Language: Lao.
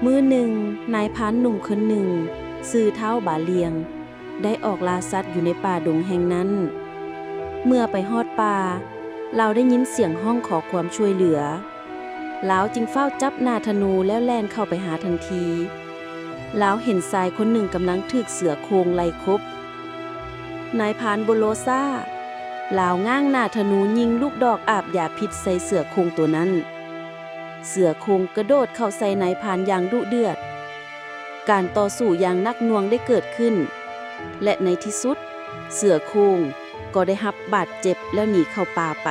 ມື້ໜຶ່ງ, ນາຍພານໜຸ່ມຄົນໜຶ່ງ ຊື່ທ້າວບາລຽງ ໄດ້ອອກລ່າສັດຢູ່ໃນປ່າດົງແຫ່ງນັ້ນ. ເມື່ອໄປຮອດປ່າ, ລາວໄດ້ຍິນສຽງຮ້ອງຂໍຄວາມຊ່ວຍເຫຼືອ. ລາວຈຶ່ງຟ້າວຈັບໜ້າທະນູແລ້ວແລ່ນເຂົ້າໄປຫາທັນທີ. ລາວເຫັນຊາຍຄົນໜຶ່ງກຳລັງຖືກເສືອໂຄ່ງໄລ່ຄົບ. ນາຍພານບໍ່ລໍຊ້າ, ລາວຫງ່າງໜ້າທະນູຍິງລູກດອກອາບຢາພິດໃສ່ເສືອໂຄ່ງໂຕນັ້ນ. ເສືອໂຄ່ງກະໂດດເຂົ້າໃສ່ນາຍພານຢ່າງດຸເດືອດ. ການຕໍ່ສູ້ຢ່າງໜັກໜ່ວງໄດ້ເກີດຂຶ້ນ ແລະ ໃນທີ່ສຸດ ເສືອໂຄ່ງກໍໄດ້ຮັບບາດເຈັບແລ້ວໜີເຂົ້າປ່າໄປ.